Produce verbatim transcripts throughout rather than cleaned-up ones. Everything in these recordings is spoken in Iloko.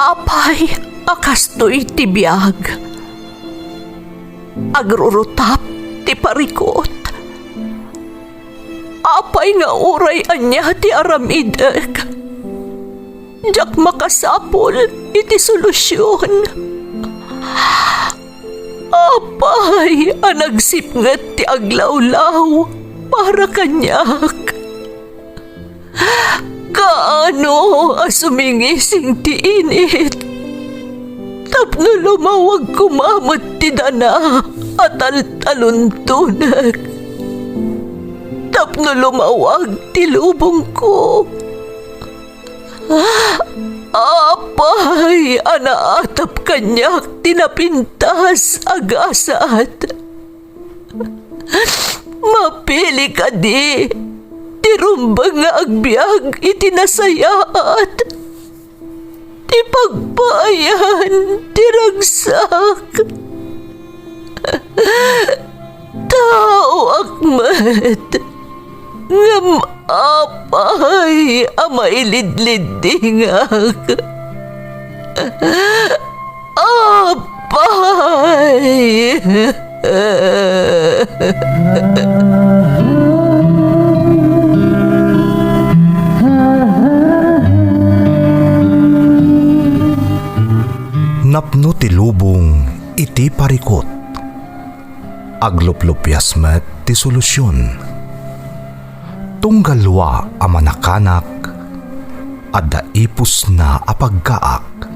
Apay a kastoy ti biag? Agrurutap ti parikut. Apay nga uray ania ti aramidek, diak makasapul iti solusion. Apay a nagsipnget ti aglawlaw para kaniak? Kaano a sumingising ti init tapno lumawag koma met ti dana a taltaluntonek, tapno lumawag ti lubongko? Apay a naatap kaniak ti napintas a gasat? Mapili kadi ti rumbeng nga agbiag iti nasayaat, ti pagpaayan ti ragsak? Taoak met, ngem apay a mailidliddingak? Apay! Napno ti lubong iti parikut. Agluplupias met ti solusion. Tunggal wa a manakanak, adda ipusna a pagkaak.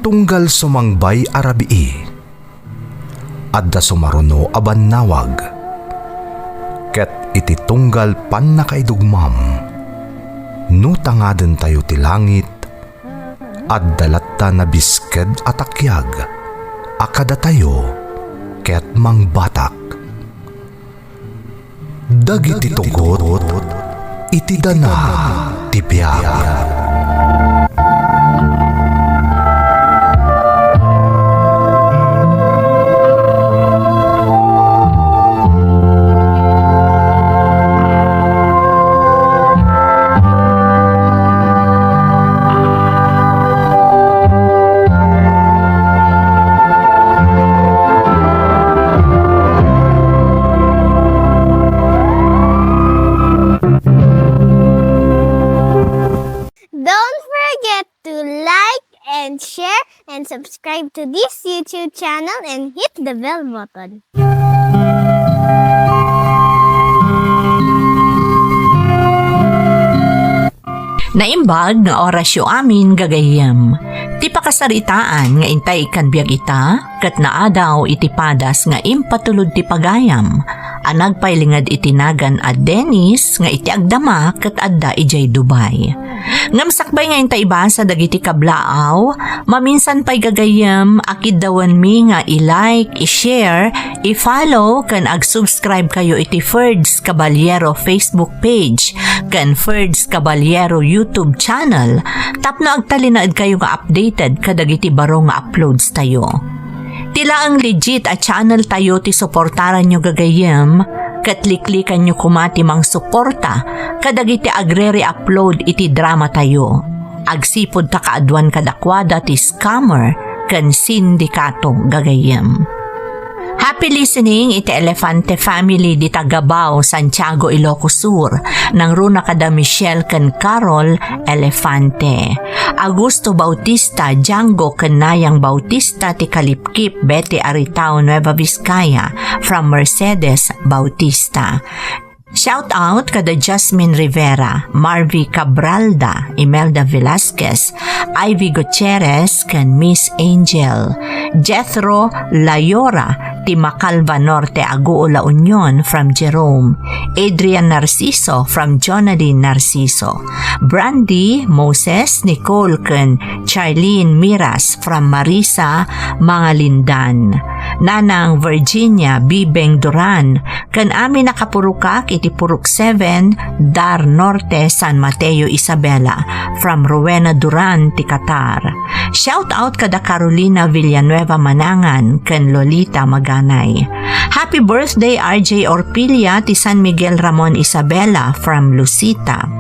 Tunggal sumangbay a rabii, adda sumaruno a bannawag. Ket iti tunggal pannakaidugmam, no tangadentayo ti langit, adda latta nabisked a takiag a kadatayo ket mangbatak. Dagiti tugot iti dana ti biag. Don't forget to like and share and subscribe to this YouTube channel and hit the bell button. Naimbag nga orasyo amin, gagayyem. Ti pakasaritaan nga intay ikkan biag ita, ket naadaw iti padas nga impatulod ti pagayam, a nagpailinged iti nagan a Dennis nga iti agdama ket adda idiay Dubai. Ngem sakbay nga inta ibasa dagiti kablaaw, maminsan pay gagayyem a kiddawenmi nga i-like, i-share, i-follow ken ag-subscribe kayo iti Ferds Caballero Facebook page ken Ferds Caballero YouTube channel tapno agtalinaedkayo nga updated kadagiti baro nga uploads tayo. Ti laeng legit a channel tayo ti suportaranyo gagayyem, ket liklikanyo koma ti mangsuporta kadagiti agre-re-upload iti drama tayo. Agsipud ta kaaduan kadakuada ti scammer ken sindikato gagayyem. Happy listening iti Elefante family dita Gabao, Santiago, Ilocos Sur. Nangruna kada Michelle ken Carol Elefante, Augusto Bautista, Django ken Nayang Bautista ti Kalipkip, Betty Aritao, Nueva Vizcaya, from Mercedes Bautista. Shout out kada Jasmine Rivera, Marvy Cabralda, Imelda Velasquez, Ivy Gutierrez, ken Miss Angel. Jethro Layora, ti Macalva Norte, Agoo, La Union, from Jerome. Adrian Narciso, from Jonalyn Narciso. Brandy, Moses, Nicole, ken Charlene Miras, from Marisa Mangalindan. Nanang Virginia Bibeng Duran, ken amin a kapurokak iti Purok seven, Dar Norte, San Mateo, Isabela, from Rowena Duran ti Qatar. Shout out kada Carolina Villanueva Manangan ken Lolita Maganay. Happy birthday, R J Orpilla ti San Miguel Ramon Isabela from Lucita.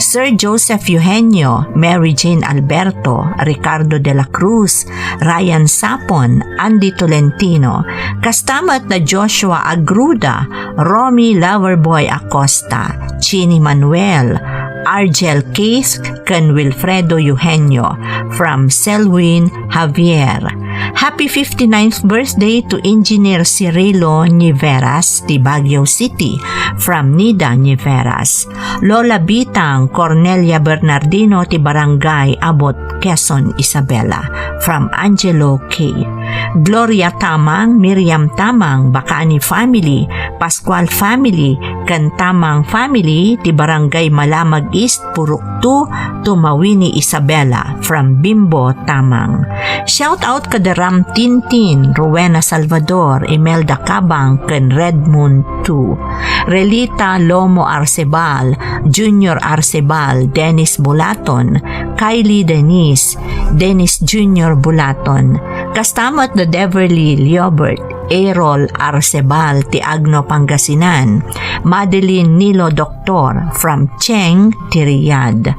Sir Joseph Eugenio, Mary Jane Alberto, Ricardo de la Cruz, Ryan Sapon, Andy Tolentino, kasta met da Joshua Agruda, Romy Loverboy Acosta, Chini Manuel, Argel Keith, ken Wilfredo Eugenio, from Selwyn Javier. Happy fifty-ninth birthday to Engineer Cirilo Niveras ti Baguio City, from Nida Niveras. Lola Bitang, Cornelia Bernardino ti Barangay Abot, Quezon, Isabela, from Angelo K. Gloria Tamang, Miriam Tamang, Bacani family, Pascual family, ken Tamang family ti Barangay Malamag East, Purok two, Tumawini, Isabela, from Bimbo Tamang. Shout out kada Ram Tintin, Rowena Salvador, Imelda Cabang, ken Redmond two. Relita Lomo Arcebal, Junior Arcebal, Dennis Bulaton, Kylie Denise, Dennis Junior Bulaton. Kasta met da Deverly Liobert, Errol Arcebal ti Agno, Pangasinan, Madeline Nilo Doctor from Cheng ti Riyadh.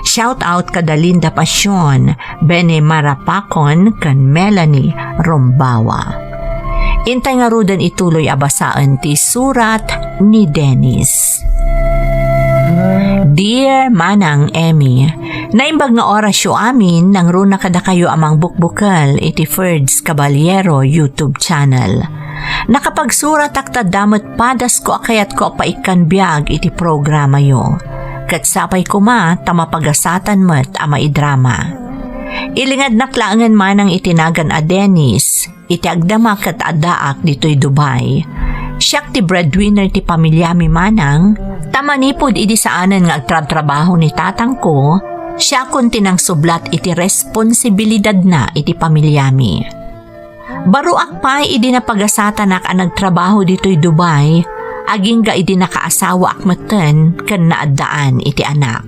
Shout out kada Linda Pasion, Bene Marapakon, ken Melanie Rombawa. Intay ngaruden ituloy a basaen ti surat ni Dennis. Dear Manang Emmy, naimbag nga orasyo amin nangruna kadakayo a mangbukbukel iti Ferds Caballero YouTube channel. Nakapagsuratak ta adda met padasko a kayatko a paikkan biag iti programayo. Ket sapay koma ta mapagasatan met a maidrama. Ilingadnak laengen manang iti nagan a Dennis, iti agdama ket addaak ditoy Dubai. Siak ti breadwinner ti pamilyami manang, ta manipud idi saanen nga agtrabtrabaho ni tatangko, siakon ti nangsublat iti responsibilidadna iti pamilyami. Baruak pay idi napagasatanak a nagtrabaho ditoy Dubai, agingga idi nakaasawaak metten ken naaddaan iti anak.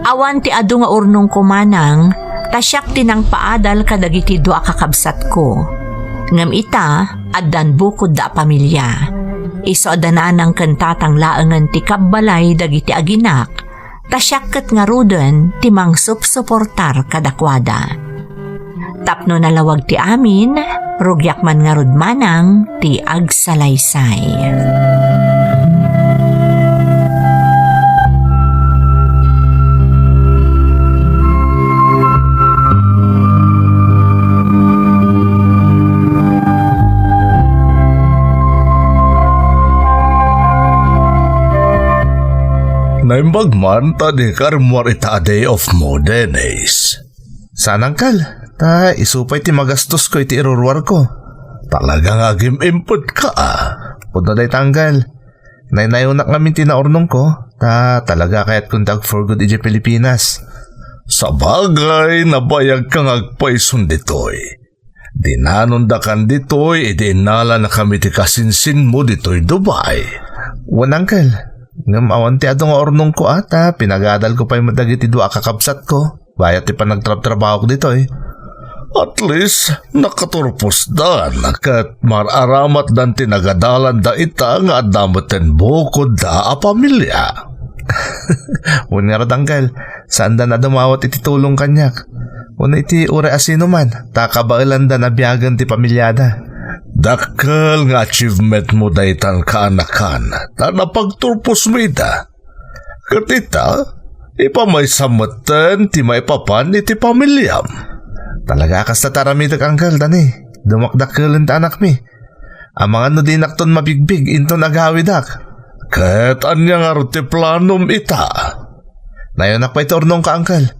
Awan ti adu nga urnongko manang, ta siak ti nangpaadal kadagiti dua a kakabsatko. Ngem ita, addan bukodda a pamilia. Isu a da nanang ken tatang laengen ti kabbalay dagiti aginak, ta siak ket ngaruden ti mangsupsuportar kadakuada. Tapno nalawag ti amin, rugiak man ngarud manang ti agsalaysay. Naimbag man ta dika rimmuar ita a day off mo, Dennis. Saan, Uncle. Ta isu pay ti magastosko iti iruruarko. Talaga nga agim-impedka, a. Pudno dayta, Uncle. Naynayonak ngamin ti naurnongko, ta talaga kayatkon ti ag-for good idiay Pilipinas. Sabagay, nabayagka nga agpayson ditoy. Dinanondakan ditoy idi innalanakami ti kasinsinmo ditoy Dubai. Wen, Uncle. Ngem awan ti adu nga urnongko, a, ta pinagadalko pay met dagiti dua a kakabsatko bayat ti panagtrabtrabahok ditoy. At least, nakaturposdan ket mar-aramatdan ti nagadalanda ita nga adda metten bukodda a pamilia. Wen ngarud, Uncle, saandan a dumawat iti tulong kaniak wenno iti uray a sinuman, ta kabaelandan a biagen ti pamiliada. Dakkel nga achievement mo daytan, kaanakan, ta napagturposmo ida. Ket ita, ipamaysam metten ti maipapan iti pamiliam. Talaga a kasta ti aramidek, Uncle, Danny. Dumakdakkelen ti anakmi. Amangan no dinakton mabigbig inton agawidak. Ket ania ngarud ti planom ita? Nayonak pay ti urnongko, Uncle.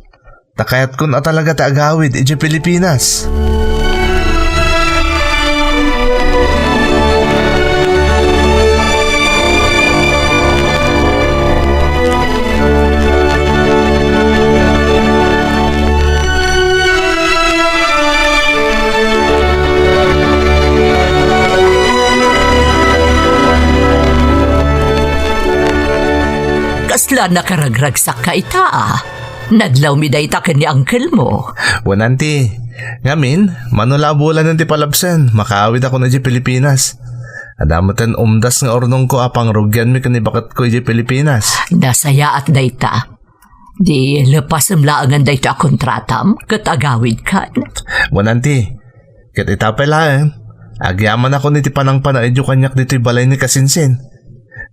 Ta kayatkon a talaga ti agawid idiay Pilipinas. Kasla nakaragragsakka ita, a. Nadlawmi dayta ken ni uncle mo. Wen, auntie. Ngamin, mano la a bulanen ti palabsen, makaawidakon idiay Pilipinas. Adda metten umdas nga urnongko a pangrugianmi ken ni baketko idiay Pilipinas. Nasayaat dayta. Di lepasem laengen daytoy a kontratam ket agawidkan. Wen, anti, ket ita pay laeng, agyamanakon iti panangpanaedyo kaniak ditoy balay ni kasinsin.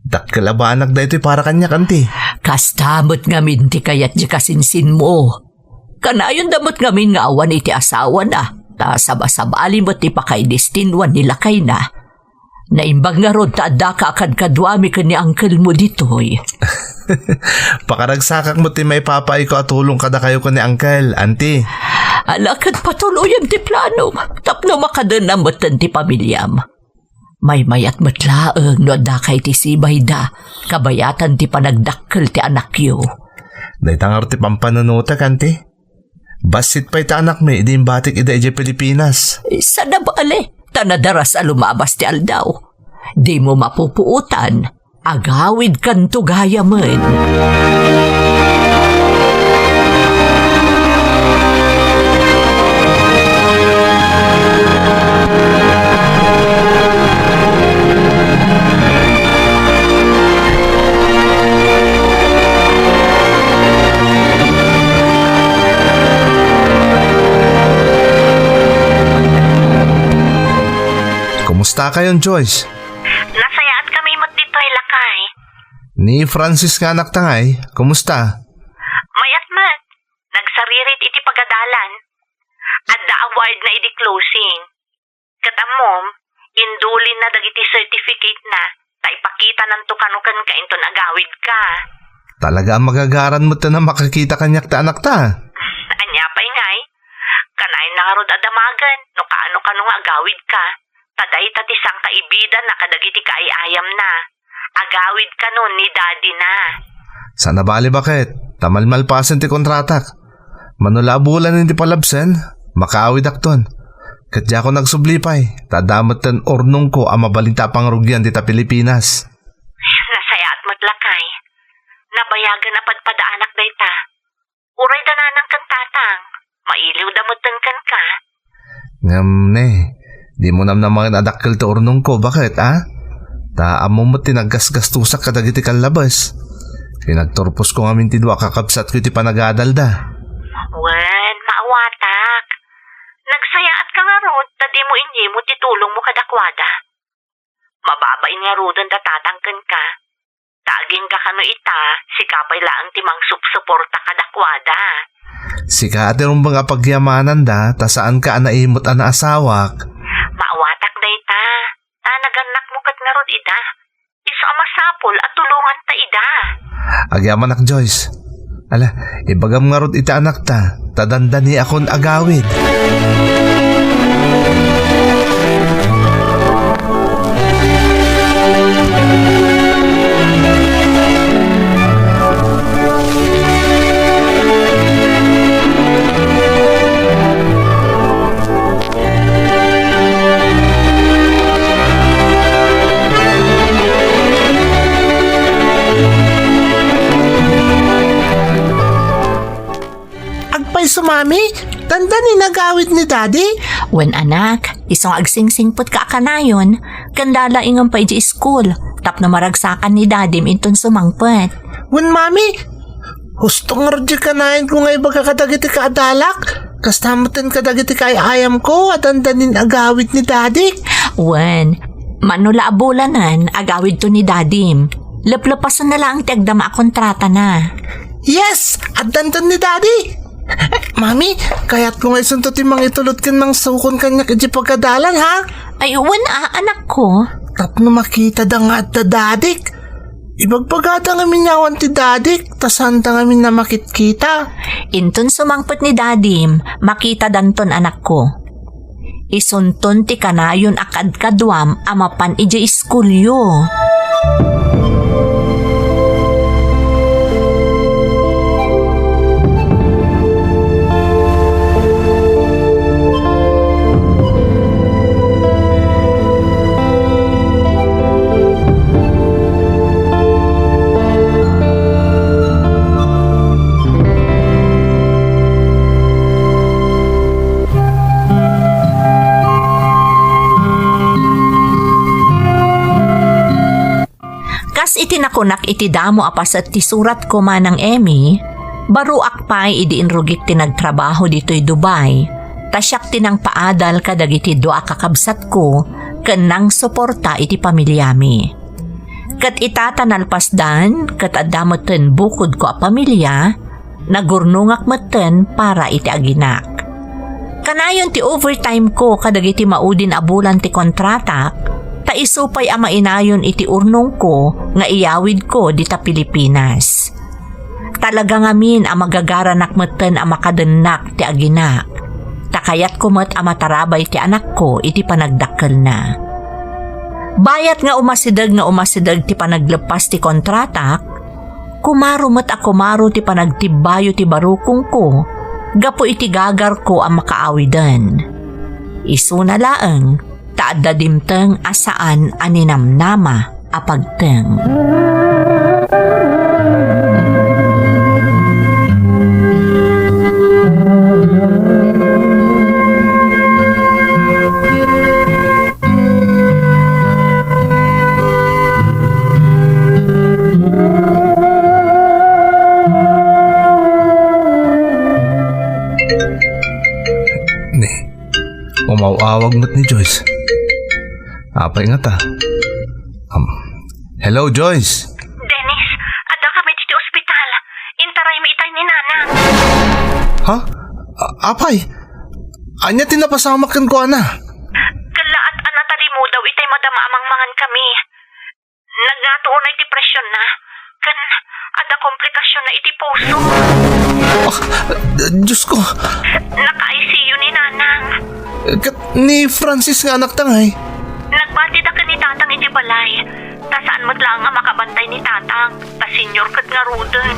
Dakkel a banag daytoy para kaniak, anti. Kasta met ngamin ti kayat di kasinsinmo. Kanayonda met ngamin nga awan iti asawana, ta sabasabali met ti pakaidestinwan ni lakayna. Naimbag ngarud ta addaka a kadkaduami ken ni angkelmo ditoy. Pakaragsakak met ti maipapaayko a tulong kadakayo ken ni angkel, anti. Ala, ket patuloyem ti planom tapno makadennam metten ti pamiliam. Maymayat met laeng no addaka iti sibayda, kabayatan ti panagdakkel ti anakyo. Dayta ngarud ti pampanunotek, anti? Bassit pay ta anakmi idi imbatik ida idiay Pilipinas. Saan a bale, ta nadaras a lumabas ti aldaw. Dimo mapupuotan, agawidkanto gayamen. Kumusta kayon, Joyce? Nasayaat kami met ditoy, lakay. Ni Francis nga anakta ngay, kumusta? Mayat met. Nagsaririt iti pagadalan. Adda awardna idi closing. Ket ammom, indulinna dagiti certificate-na ta ipakitananto kano kenka inton agawidka. Talaga a magagaran metten a makakita kaniak ti anakta. Ania pay ngay? Kanayonda ngarud a damagen no kaano kano nga agawidka. Ta dayta ti sangkaibidanna kadagiti kaay-ayamna. Agawidkano ni daddy-na. Saan a bale, baket, ta malmalpasen ti kontratak. Mano la a bulan iti palabsen, makaawidakton. Ket diakon agsubli pay, ta adda metten urnongko a mabalinta a pangrugian dita Pilipinas. Nasayaat met, lakay. Nabayagan a padpadaanak dayta. Uray dananang ken tatang, mailiwda metten kenka. Ngem ne, dimo namnamaen a dakkel ti urnongko, baket, a? Ta ammom met ti naggasgastosak kadagiti kallabes. Pinagturposko ngamin ti dua a kakabsatko iti panagadalda. Wen, maawatak. Nagsayaatka ngarud ta dimo inyimut ti tulongmo kadakuada. Mababain ngaruden da tatang kenka. Ta agingga kano ita, sika pay laeng ti mangsupsuporta kadakuada. Sika a ti rumbeng a pagyamananda, ta saanka a naimut a naasawak. Maawatak dayta, ta nagannakmo ket ngarud ida. Isu a masapul a tulonganta ida. Agyamanak, Joyce. Ala, ibagam ngarud iti anakta, ta dandaniakon agawid. Agpayso, Mami, dandani nagawid ni Daddy? Wen, anak, isu nga agsingsingpetka a kanayon, ken lalaingem pay idiay school, tapno maragsakan ni Dadim inton sumangpet. Wen, Mami, husto ngarud diay kanayonko nga ibaga kadagiti kaadalak, kasta metten kadagiti kaay-ayamko a dandanin agawid ni Daddy. Wen, mano la a bulanen, agawidto ni Dadim. Leplepasenna laeng ti agdama a kontratana. Yes! Addanton ni Daddy! Mami, kayatko nga isunto ti mangitulod ken mangsukon kaniak idiay pagadalan, ha? Ay, wen a, anakko. Tapno makitada nga adda Dadik. Ibagbagada ngamin nga awan ti Dadik, ta saanda ngamin a makitkita. Inton sumangpet ni Dadim, makitadanton, anakko. Isunton ti kanayon a kadkaduam a mapan idiay iskulyo. Kas iti nakunak iti damo a paset ti suratko, Manang Emmy, Baruak pay idi inrugik ti nagtrabaho ditoy Dubai, ta siak ti nangpaadal kadagiti dua a kakabsatko ken nangsuporta iti pamiliami. Ket ita ta nalpasdan, ket adda metten bukodko a pamilia, nagurnongak metten para iti aginak. Kanayon ti overtime ko kadagiti maudin a bulan ti kontratak, ta isu pay a mainayon iti urnongko nga iyawidko dita Pilipinas. Talaga ngamin a magagaranak metten a makadennak ti aginak, ta kayatko met a matarabay ti anakko iti panagdakkelna. Bayat nga umasideg nga umasideg ti panagleppas ti kontratak, kumaro met a kumaro ti panagtibbayo ti barukongko gapu iti gagarko a makaawiden. Isuna laeng ta adda dimteng a saan a ninamnama a pagteng. Ni, umaw-awag met ni Joyce. Apay ngata? Um, hello, Joyce. Dennis, adda kami ditoy ospital. Intaraymi itay ni Nanang. Ha? A-, apay? Ania ti napasamak kenkuana? Kallaat a natalimudaw itay madama a mangmangan kami. Nagngato unay ti presionna, ken adda komplikasionna iti puso. Ah, Diyos ko! Naka-I C U ni Nanang. Ket ni Francis nga anakta ngay? Nagbatida ken ni Tatang iti balay. Ta saan met laeng a makabantay ni Tatang, ta senior ket ngaruden.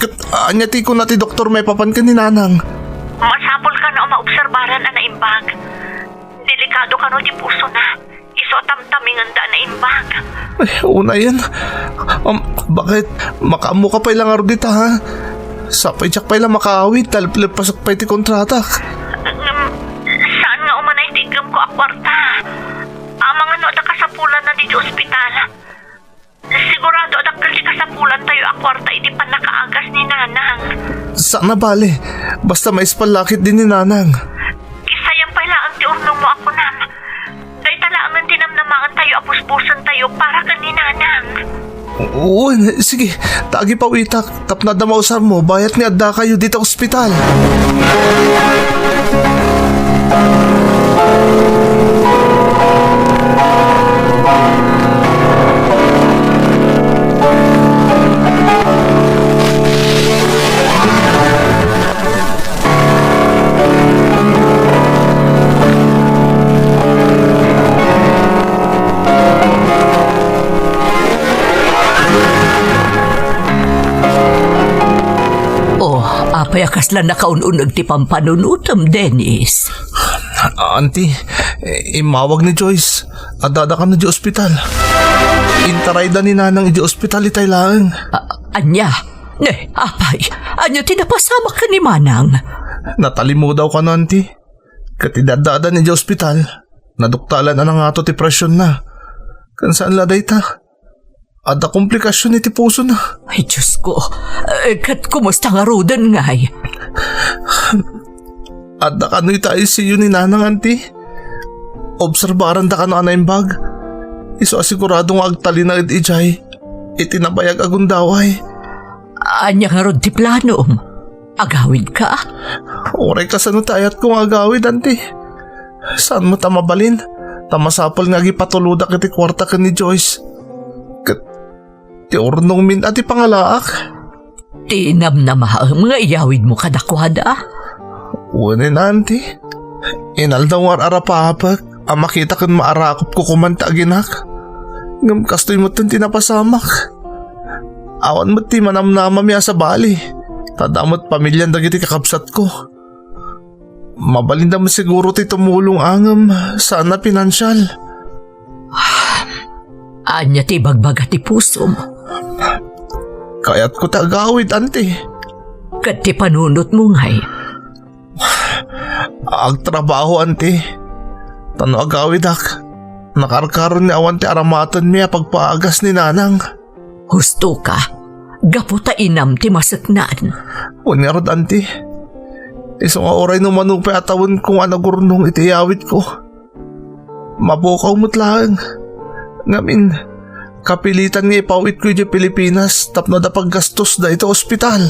Ket ania ti kuna ti doktor maipapan ken ni Nanang? Masapul kano a maobserbaran a naimbag. Delikado kano ti pusona. Isu a tamtamingenda a naimbag. Ay, unayen. Um, bakit? Makaammo ka pay la ngarud ita, ha? Sapay diak pay la makaawid, ta leplepasek pay ti kontratak. Ngem, saan nga umanay ti iggemko a kuarta? Amangan no adda kasapulanna ditoy ospital. Sigurado a dakkel ti kasapulantayo a kuarta iti pannakaagas ni Nanang. Saan a bale. Basta maispal la ketdi ni Nanang. Kisayam pay laeng ti urnongmo a kunam. Dayta laengen ti namnamaentayo a busbusentayo para ken ni Nanang. Oo, sige. Ta agipawitak tapno adda mausarmo bayat nga addakayo dita ospital. Oh, apay a kasla nakaun-uneg ti pampanunotem, Dennis? Auntie, immawag ni Joyce. Addada kano di ospital. Intarayda ni Nanang idi ospital itay laeng. A-, ania? Ne, apay, ania ti napasamak ken ni Manang? Natalimudaw kano, Auntie. Ket idi addada idi ospital, naduktalan a nangato ti presionna. Ken saan la dayta, adda komplikasion iti pusona. Ay, Diyos ko. Eh, ket kumusta ngaruden ngay? Adda kano ita I C U ni Nanang, Auntie. Obserbaranda kano a naimbag. Isu a sigurado nga agtalinaed idiay iti nabayag a gundaway. Ania ngarud ti planom? Agawidka? Uray kasano ti ayatko nga agawid, Auntie. Saan met a mabalin, ta masapul nga agipatulodak iti kuarta ken ni Joyce. Ket ti urnongmin a ti pangalaak. Ti namnamaem nga iyawidmo kadakuada? Wen, Auntie. Inaldaw nga ar-arapapek a makita ken maarakop ko koman ti aginak. Ngem kastoy metten ti napasamak. Awan met ti manamnamami a sabali. Ta adda met pamilian dagiti kakabsatko. Mabalinda met siguro ti tumulong a ngem saan a pinansial. Ania ti ibagbaga ti pusom? Kayatko ti agawid, Auntie. Ket ti panunotmo ngay? Agtrabaho, Auntie. Ta no agawidak, nakarkaron nga awan ti aramatenmi a pagpaagas ni Nanang. Husto ka. gapu ta inam ti maseknan. Wen ngarud, Auntie. Isu nga uray no mano pay a tawenko nga nagurnong iti iyawidko, mapukaw met laeng. Ngamin, kapilitan nga ipaw-itko idiay Pilipinas tapno adda paggastosda iti ospital.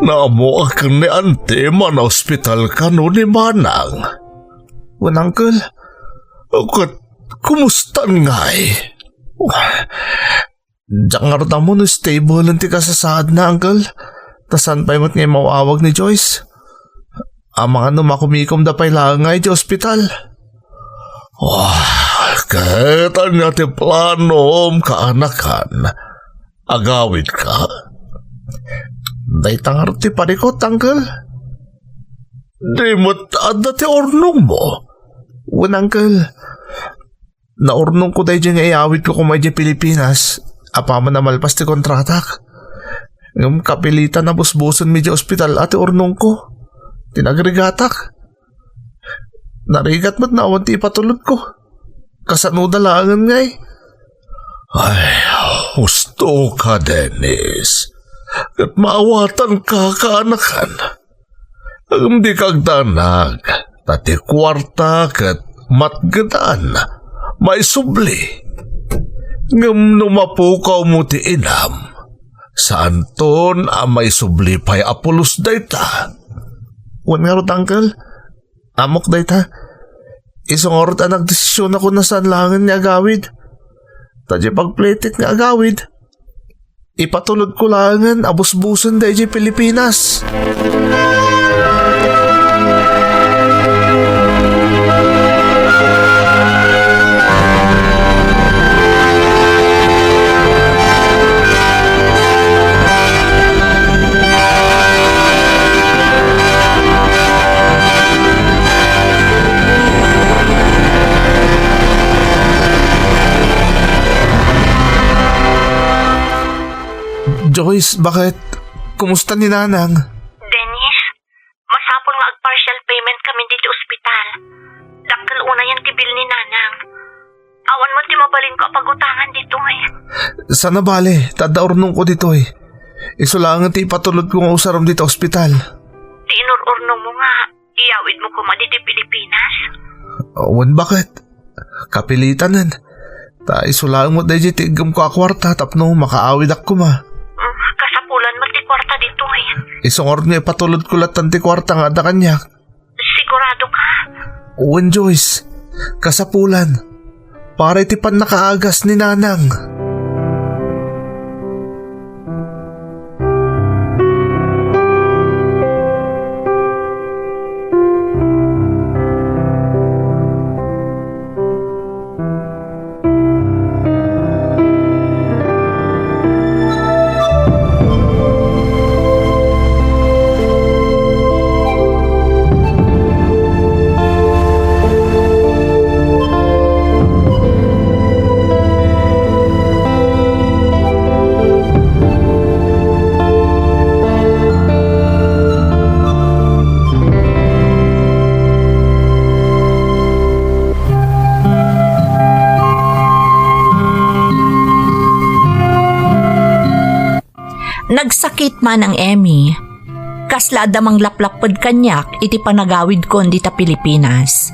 Naammoak ken ni Auntie a manaospital kano ni Manang. Wen, Uncle. Ket, kumustan ngay? Diak ngarud ammo no stable ti kasasaadna, Uncle. Ta saan pay met nga imaw-awag ni Joyce? Amangan no makumikomda pay laeng ngay idiay ospital. Ah, ket ania ti planom, kaanakan? Agawidka? Dayta ngarud ti parikut, Uncle. Di met adda ti urnongmo? Wen, Uncle. Naurnongko daydiay nga iyawidko koma idiay Pilipinas apaman a malpas ti kontratak. Ngem kapilitan a busbusenmi idiay ospital a ti urnongko. Ti nagrigatak. Narigat met no awan ti ipatulodko. Kasanoda laengen ngay? Ay, husto ka, Dennis. Ket maawatanka, kaanakan. Ngem dika agdanag, ta ti kuarta ket matgedan, maisubli. Ngem no mapukawmo ti inam, saanton a maisubli pay a pulos dayta. Wen ngarud, Uncle, ammok dayta. Isu ngarud a nagdesisionakon a saan laengen nga agawid. Ta diay pagpilitek nga agawid, ipatulodko laengen a busbusen daydiay Pilipinas. Joyce, bakit? Kumusta ni Nanang? Dennis, masapul nga ag-partial payment kami ditoy ospital. Dakkel unayen ti bill ni Nanang. Awan met ti mabalinko a pagutangan ditoy. Saan a bale, ta adda urnongko ditoy. Isu laengen ti ipatulodko nga usarem ditoy ospital. Ti inur-urnongmo nga iyawidmo koma ditoy Pilipinas? Wen, bakit? Kapilitanen. Ta isu laeng met daydiay ti iggemko a kuarta tapno makaawidak koma. Mm, kasapulan met ti kuarta ditoy. Isu ngarud nga ipatulodko lattan ti kuarta nga adda kaniak. Sigurado ka? Wen, Joyce. Kasapulan. Para iti pannakaagas ni Nanang. Nagsakit Manang Emmy. Kasla adda manglaplapped kaniak iti panagawidkon dita Pilipinas.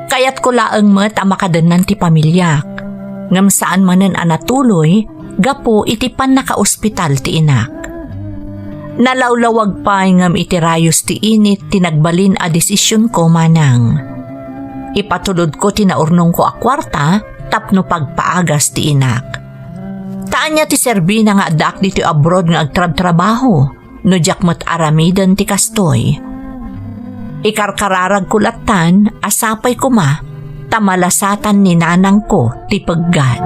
Kayatko laeng met a makadennan ti pamiliak, ngem saan manen a natuloy gapu iti pannakaospital ti inak. Nalawlawag pay ngem iti rayos ti init ti nagbalin a desisionko, Manang. Ipatulodko ti naurnongko a kuarta tapno pagpaagas ti inak. Ta ania ti serbina nga addaak ditoy abroad nga agtrabtrabaho no diak met aramiden ti kastoy? Ikarkararagko lattan a sapay koma ta malasatan ni nanangko ti peggad.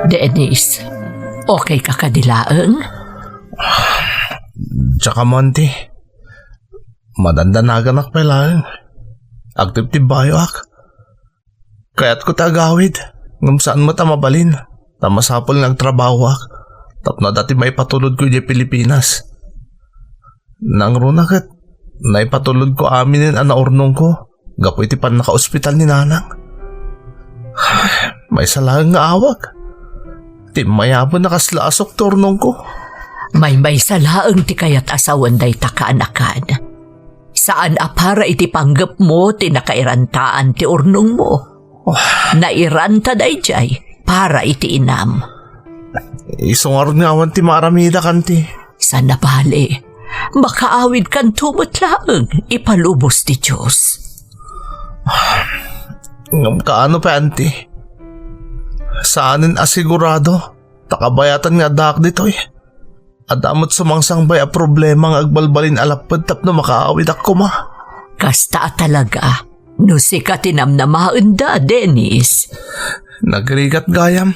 Dennis, okay ka kadi laeng? Diak ammo, Auntie. Madandanaganak pay laeng. Agtibtibbayoak. Kayatko ti agawid, ngem saan met a mabalin, ta masapul nga agtrabahoak tapno adda ti maipatulodko idiay Pilipinas. Nangruna ket naipatulodko aminen a naurnongko gapu iti pannakaospital ni Nanang. Maysa laeng nga awag. Timmayaben a kasla asok ti urnongko. Maymaysa laeng ti kayat a sawen dayta kaanakan. Saan a para iti panggepmo ti nakairantaan ti urnongmo. Oh. Nairanta daydiay para iti inam. Isu ngarud nga awan ti maaramidak, Auntie. Saan a bale, makaawidkanto met laeng ipalubos ti Dios. Ngem kaano pay, Auntie? Saanen a sigurado ta kabayatan nga addaak ditoy. Adda met sumangsangbay a problema nga agbalbalin a lapped tapno makaawidak koma. Kasta a talaga, no sika ti namnamaenda, Dennis. Nagrigat gayam,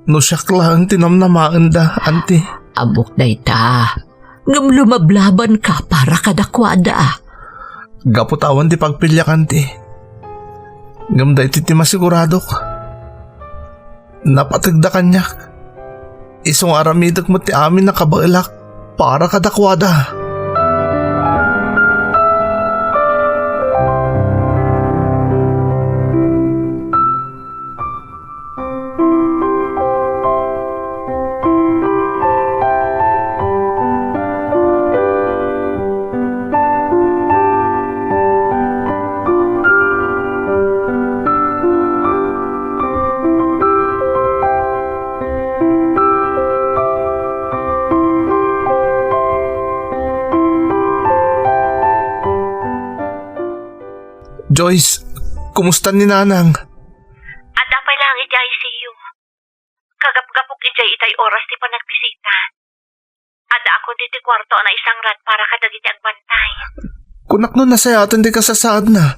no siak laeng ti namnamaenda, Auntie. Ammok dayta, ngem lumablabanka para kadakuada. Gapu ta awan ti pagpiliak, Auntie. Ngem daytoy ti masiguradok. Napategda kaniak. Isu nga aramidek met ti amin a kabaelak para kadakuada. Joyce, kumusta ni Nanang? Adda pay laeng iti I C U. Kagapgapok idiay itay oras ti panagbisita. Addaakon ditoy kuarto a naisangrat para kadagiti agbantay. Kunak no nasayaten ti kasasaadna.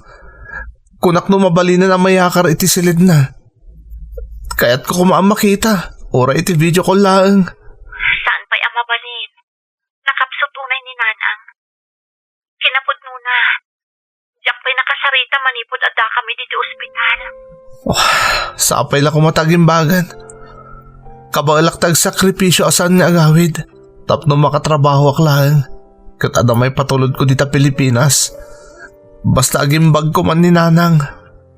Kunak no mabalinen a mayakar iti silidna. Kayatko koma a makita, uray iti video call laeng. Saan pay a mabalin. Nakapsut unay ni Nanang. Kinapudnona, diak pay nakasarita manipud addakami ditoy ospital. Oh, sapay la koma ta agimbagan. Kabaelak ta agsakripisio a saan nga agawid tapno makatrabahoak laeng ket adda maipatulodko dita Pilipinas. Basta agimbagko man ni Nanang.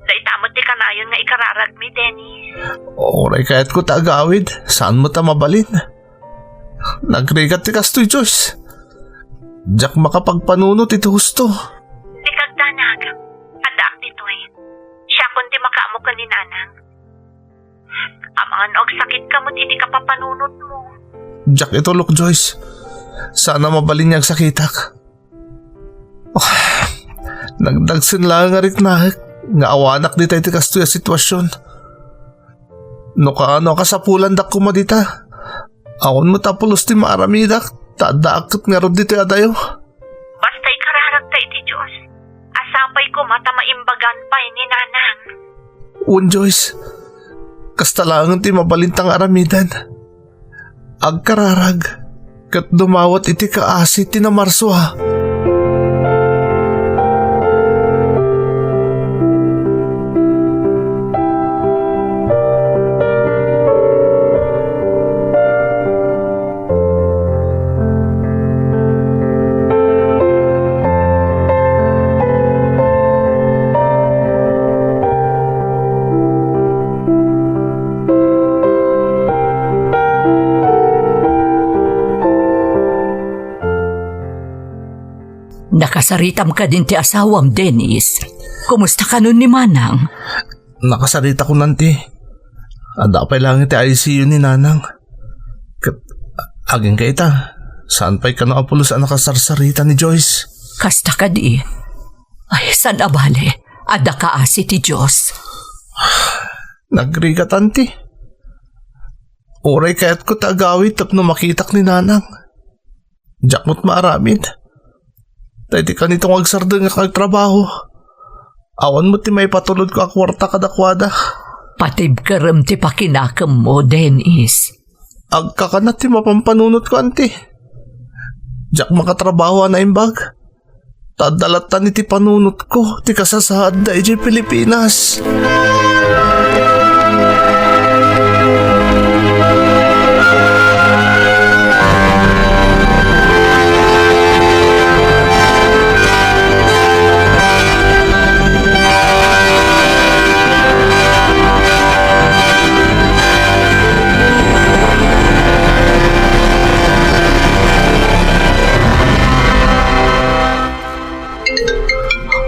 Dayta met ti kanayon nga ikararagmi, Dennis. Uray kayatko ta agawid, saan met a mabalin. Nagrigat ti kastoy, Joyce. Diak makapagpanunot iti husto. Dika agdanag. Addaak ditoy. Siakon ti makaammo ken ni Nanang. Amangan no agsakitka met iti kapapanunotmo. Diak itulok, Joyce. Saan a mabalin nga agsakitak. Ah, nagdagsen laeng a riknaek nga awanak dita iti kastoy a sitwasyon. No kaano a kasapulandak koma dita, awan met a pulos ti maaramidak, ta addaak ket ngarud ditoy adayo. Basta ikararagta iti Dios, a sapay koma ta maimbagan pay ni Nanang. Wen, Joyce, kasta laengen ti mabalinta nga aramiden. Agkararag ket dumawat iti kaasi ti namarsua. Nakasaritam kadin ti asawam, Dennis. Kumusta kanon ni Manang? Nakasaritakon, Auntie. Adda pay laeng iti I C U ni Nanang. Ket agingga ita, saan pay kano a pulos a nakasarsarita ni Joyce. Kasta kadi. Ay, saan a bale, adda kaasi ti Dios. Nagrigat, Auntie. Uray kayatko ti agawid tapno makitak ni Nanang. Diak met maaramid. Daydi kanito nga agsardengak nga agtrabaho. Awan met ti maipatulodko a kuarta kadakuada. Atibkerem ti pakinakemmo, Dennis. Agkakana ti mapan panunotko, anti. Diak makatrabaho a naimbag. Ta adda lattan iti panunotko ti kasasaadda idiay Pilipinas.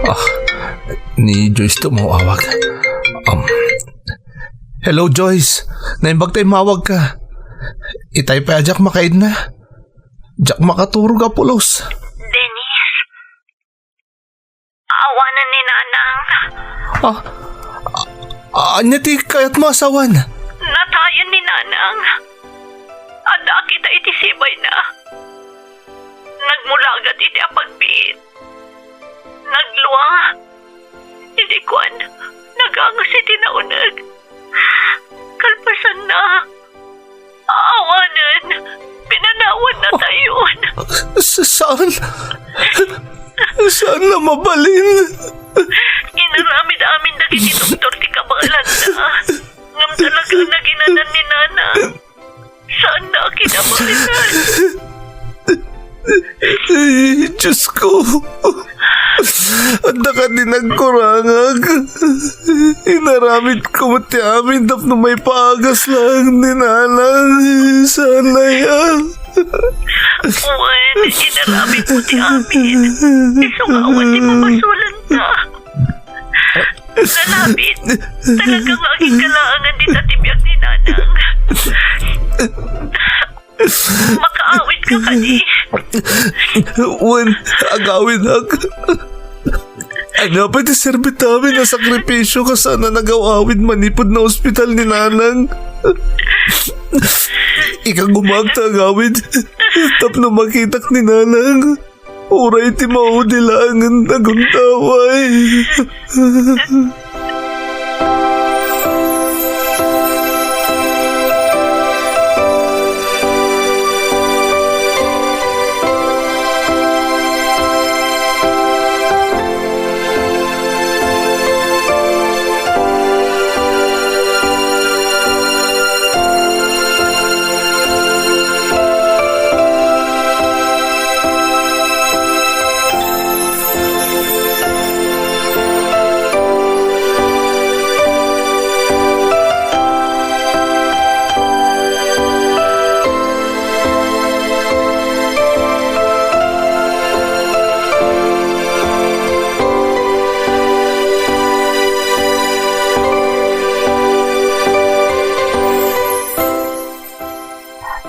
Ah, ni Joyce to mawawag. Um, hello, Joyce. Naimbag ta immawagka. Itay pay a diak makaidna. Diak makaturog a pulos. Dennis, awanen ni Nanang. Ah, a-, ania ti kayatmo a sawen? Natayen ni Nanang. Adda kita iti sibayna. Nagmulagat iti apagbiit. Nagluang. Idi kuan, nagangas iti nauneg. Kalpasanna, awanen, pinanawanna tayon. S-, saan? Saan na mabalin? Inaramid amin dagiti doktor ti kabaelanda. Ngem talaga naginanan ni Nanang. Saanna a kinabalinan. Ay, Diyos ko. Adda kadi nagkurangak. Inaramidko met ti amin tapno maipagas laeng ni Nanang. Saan aya? Wen, inaramidmo ti amin. Isu nga awan ti mabasolanta. Nanabit, talaga nga agikalaangan dita ti biag ni Nanang. Makaawidka kadi? Wen, agawidak. Ania pay ti serbitamin a sakripisio kas saan a nagaw-awid manipud naospital ni Nanang? Ikagumaak ta agawid tapno makitak ni Nanang. Uray ti maudi laengen a gundaway.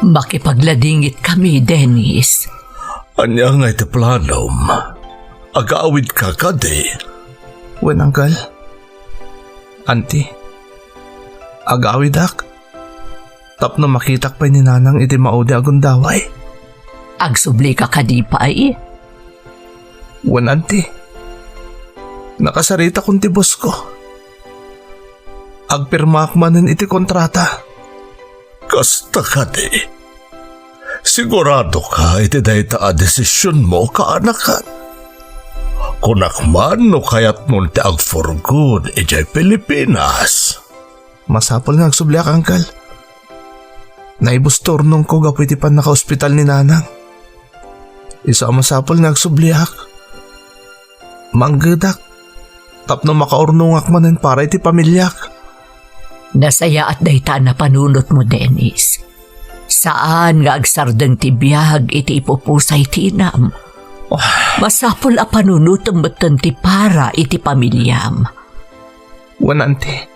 Makipagladingitkami, Dennis. Ania ngay ti planom? Agawidka kadi? Wen, Uncle. Auntie, agawidak tapno makitak pay ni Nanang iti maudi a gundaway. Agsublika kadi pay? Wen, Auntie. Nakasaritakon ti bosko. Agpirmaak manen iti kontrata. Kasta kadi? Siguradoka iti dayta a desisionmo, kaanakan? Kunak man no kayatmon ti agfurgod idiay Pilipinas. Masapul nga agsubliak, Uncle. Naibusturnongko gapu iti pannakaospital ni Nanang. Isu a masapul nga agsubliak. Manggedak tapno makaurnongak manen para iti pamiliak. Nasayaat dayta a napanunotmo, Dennis. Saan nga agsardeng ti biag iti ipupusay ti inam. Masapul a panunotem metten ti para iti pamiliam. Wen, Auntie.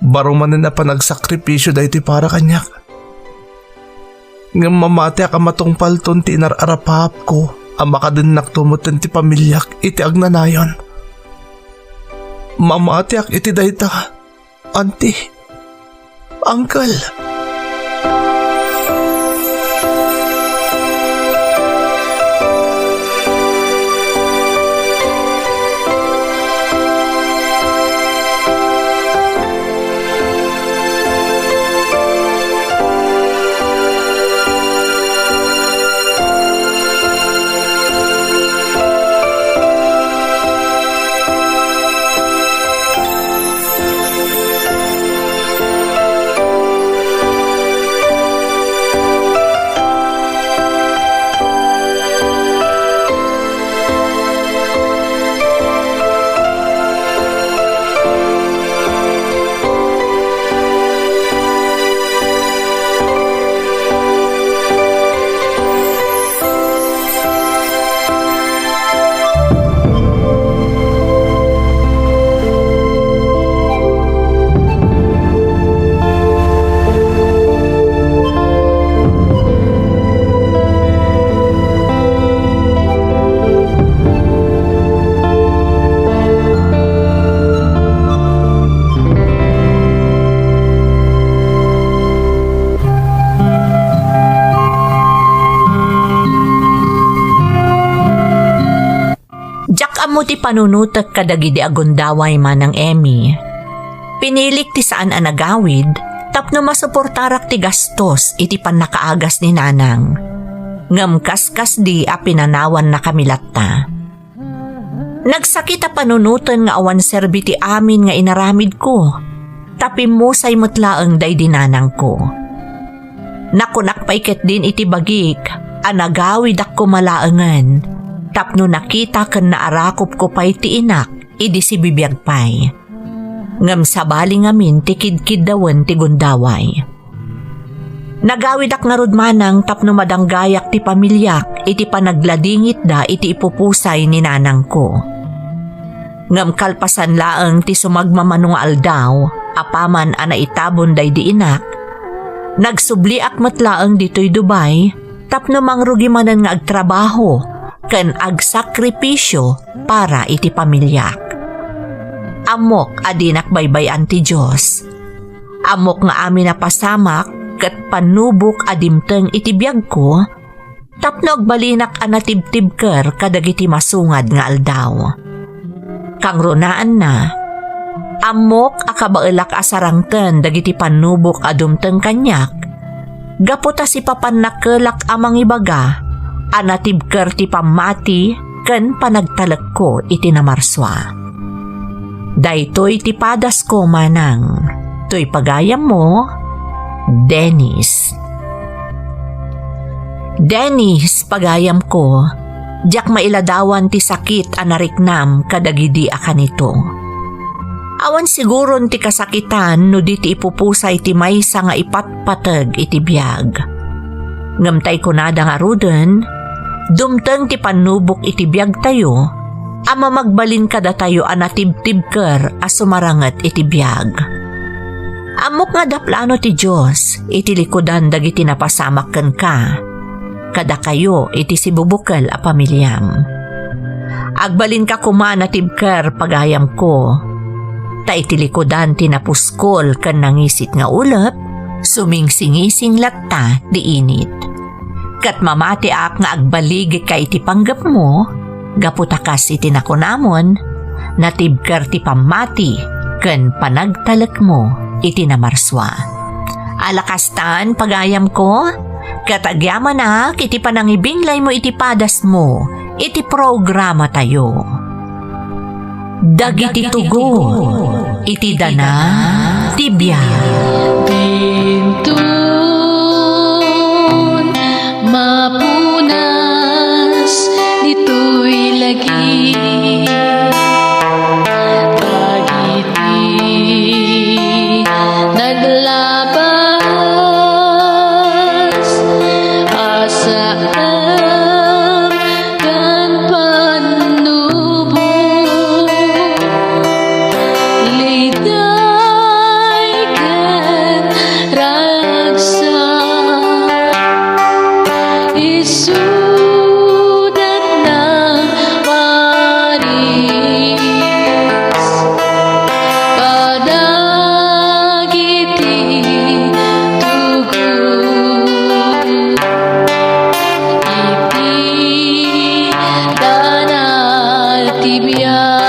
Baro manen a panagsakripisio daytoy para kaniak. Ngem mamatiak a matungpalton ti inar-arapahapko a makadennakto metten ti pamiliak iti agnanayon. Mamatiak iti dayta, Auntie, Uncle. Ammo ti panunotek kadagidi a gundaway, Manang Emmy. Pinilik ti saan a nagawid tapno masuportarak ti gastos iti pannakaagas ni Nanang. Ngem kaskasdi a pinanawannakami latta. Nagsakit a panunoten nga awan serbi ti amin nga inaramidko, ta pimmusay met laeng daydi nanangko. Nakunak pay ketdin iti bagik a nagawidak koma laengen tapno nakita ken naarakopko pay ti inak idi sibibiag pay. Ngem sabali ngamin ti kidkiddawen ti gundaway. Nagawidak ngarud, Manang, tapno madanggayak ti pamiliak iti panagladingitda iti ipupusay ni nanangko. Ngem kalpasan laeng ti sumagmamano nga aldaw, apaman a naitabon daydi inak, nagsubliak met laeng ditoy Dubai tapno mangrugi manen nga agtrabaho ken agsakripisyo para iti pamiliak. Ammok a dinak baybay-an ti Dios. Ammok nga amin a pasamak ket pannubok a dimteng iti biagko, tapno agbalinak a natibtibker kadagiti masungad nga aldaw. Kangrunaanna, ammok a kabaelak a sarangten dagiti pannubok a dumteng kaniak, gapu ta sipapannakkelak a mangibaga a natibker ti pammati ken panagtalekko iti namarsua. Daytoy ti padasko, Manang. Toy pagayammo, Dennis. Dennis, pagayamko, diak mailadawan ti sakit a nariknam kadagidi a kanito. Awan siguron ti kasakitan no di ti ipupusay ti maysa nga ipatpateg iti biag. Ngem ta ikunada ngaruden, dumteng ti pannubok iti biagtayo a mamagbalin kadatayo a natibtibker a sumaranget iti biag. Ammok nga adda plano ti Dios iti likudan dagiti napasamak kenka, kadakayo iti sibubukel a pamiliam. Agbalinka koma a natibker, pagayamko, ta iti likudan ti napuskol ken nangisit nga ulep, sumingsingising latta ti init. Ket mamatiak nga agbaligika iti panggepmo, gapu ta kas iti nakunamon, natibker ti pammati ken panagtalekmo iti namarsua. Ala kastan, pagayamko, ket agyamanak iti panangibinglaymo iti padasmo iti programatayo. Dagiti tugon iti dana ti biag. Dinton mapunas ditoy lagi dagiti naglabas a saan ken pannubok, liday ken ragsak, isudat na paris kadagiti tugot iti dana ti biag.